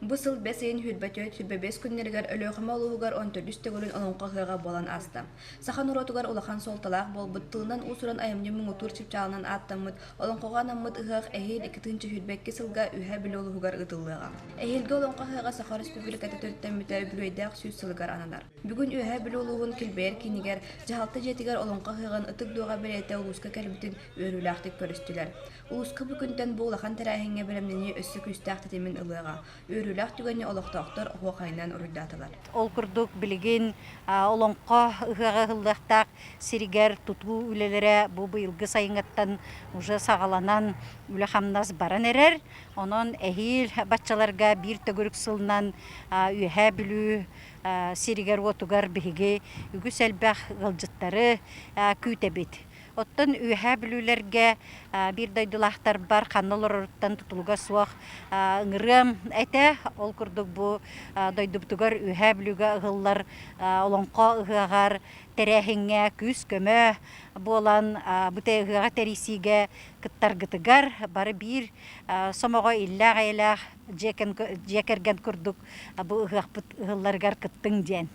Бу сыл бэс ыйын 24-25 күннэригэр Өлүөхүмэ улууһугар 14 төгүлүн Олоҥхо ыһыаҕа буолан ааста. Саха норуотугар улахан суолталаах буолбут, тылынан уус-уран айымньы муҥутуур чыпчаалынан ааттаммыт Олоҥхоҕо анаммыт ыһыах эһиил 2022 сылга Үһээ Бүлүү улууһугар ыытыллыаҕа. Эһиилги Олоҥхо ыһыаҕа Саха Өрөспүүбүлүкэтэ төрүттэммитэ үбүлүөйдээх сүүс сылыгар ананар. Бүгүн Үөһээ Бүлүү улууһун Килбэйэр киинигэр, дьаһалта дьиэтигэр Олоҥхо ыһыаҕын Ытык Дуоҕа бэлиэтэ улууска кэлбитин үөрүүлээхтик көрүстүлэр. Улууска бу күнтэн бу улахан тэрээһиҥҥэ бэлэмнэнии өссө күүстээх тэтимин ылыаҕа. Үөрүүлээх түгэни олохтоохтор оһуохайынан уруйдаатылар. Ол курдук билигин Олоҥхо ыһыаҕа ыһыллыахтаах сиригэр тутуу үлэлэрэ бу быйылгы сайыҥҥыттан уже саҕаланан үлэ-хамнас баран эрэр. Онон эһиил баччаларга биир төгүрүк сылынан Үөһээ Бүлүү сиригэр-уотугар биһиги үгүс элбэх ыалдьыттары күүтэбит. Оттон Үөһээ Бүлүүлэргэ биир дойдулаахтарбар ханна олороруттан тутулуга суох ыҥырыам этэ. Ол курдук бу дойдубутугар Үөһээ Бүлүүгэ ыһыллар Олоҥхо ыһыаҕар тэрээһиҥҥэ күүс-көмө буолан бу ыһыаҕы тэрийсиигэ кыттаргытыгар бары биир сомоҕо иллээх-эйэлээх дьиэ кэргэн курдук бу ыһыахпыт ыһылларыгар кыттыҥ диэн.